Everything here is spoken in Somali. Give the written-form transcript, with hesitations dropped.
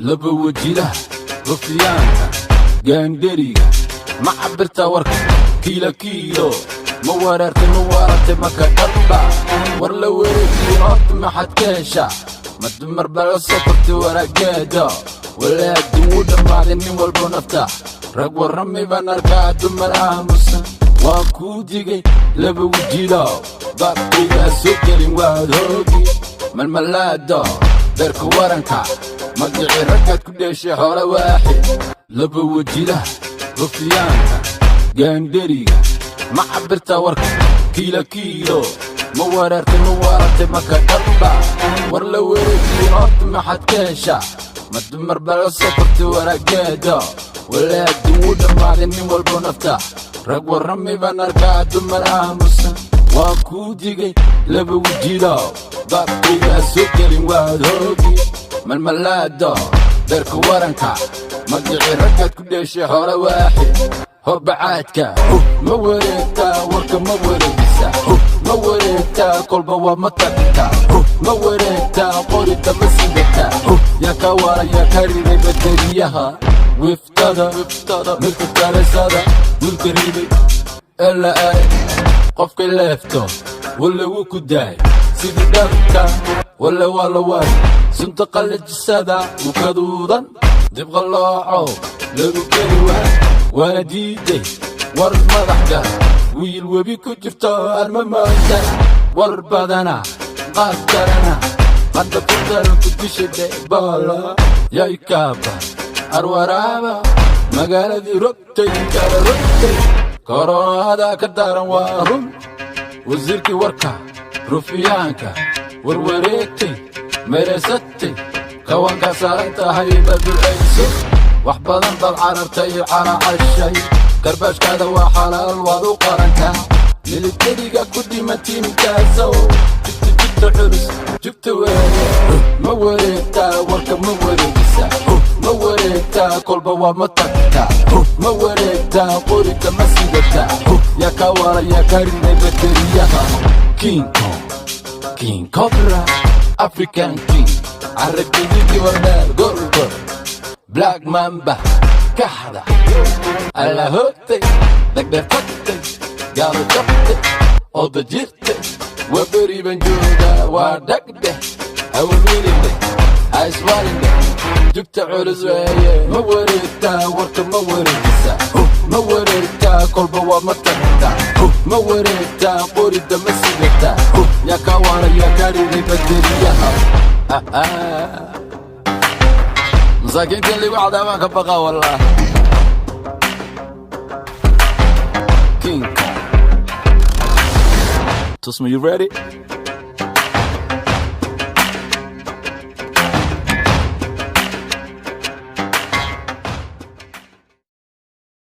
Laba wajilaha, rufiyaanka, gaandheriga, ma cabirtaa warka kiilo kiilo? Ma wareertay, ma waaratay, maka dhaba? War la wareejiyo horta maxaad ka heshaa? Ma dumar baa la soo kortay waraageeda? Walaadin wuu dhammaaday, nin walbo nafta. Rag warramay baan arkaa, dumar aamusan. Waan kuu digay, laba wajiilo, baabkayga ha soo gelin, waad hoogi. Malmalaado, beerka waranka, magicii raggaad ku dheeshay xoolo waaxid. Laba wajilaha, rufiyaanka, gaandheriga, ma cabirtaa warka kiilo kiilo? Ma wareertay, ma waaratay, maka dhaba? War la wareejiyo horta maxaad ka heshaa? Ma dumar baa la soo kortay waraageeda? Walaadin wuu dhammaaday, nin walbo nafta. Rag warramay baan arkaa, dumar aamusan. Waan kuu digay, laba wajiilo, baabkayga ha soo gelin, waad hoogi. Malmalaado, beerka waranka, magicii raggaad ku dheeshay xoolo waaxid. Horbacaadka, ma wareegtaa warka? Ma wareegisaa? Ma wareegtaa kolba? Waa ma tagtaa? Ma wareegtaa? Qorida ma sidataa? Yaa ka wara, yaa ka riday bateriyaha wiftada midka karesada wiilka riday ela ay qofka leefto walla wuu ku daay sidii dharka walla waa la waay sunta qallajisada u kaduudan dibqalooco lagu keli waay waana diiday. War madaxga wiil webi ku jirto arma mooda war badana qaab darana hadda ku daran ku dishay dheeboolo yaykaaba arwaraaba magaaladii rogtay kala rogtay. Koronada ka daran, waa run. Wasiirkii warka, rufiyaanka, warwareegtay, mereysatay, kawanka saaran tahay baducayso. Wax badan baad carartay, calaacashay. Karbaashkaada waa xalaal, waad u qarantaa. Militariga ku dhima tiimkaasow. Jugta, jugta culus, jugta weeye. Ma wareegtaa warka? Ma wareegisaa? Ma wareegtaa kolba? Waa ma tagtaa? Ma wareegtaa? Qoriga ma sidataa? Yaa ka wara, yaa ka riday bateriyaha? King Kong, King Cobra, African King, carabidigi wardheer, gorgor, Black Mamba, kaxda alla hoogtay, dhagdheer tagtay, gaalo jabtay, ooda jirtay. Waa beri baan joogaa, waa dhagdheh, hawalwelindheh, haiswaalindheh. Jugta culus weeye. Ma wareegtaa warka? Ma wareegisaa? Ma wareegtaa kolba? Waa ma tagtaa? Ma wareegtaa? Qorida ma sidataa? Yaa ka wara, yaa ka riday bateriyaha? Masaakiinta in ligu cadaabaan ka baqa wallah. King Kong. Tusmo, you ready?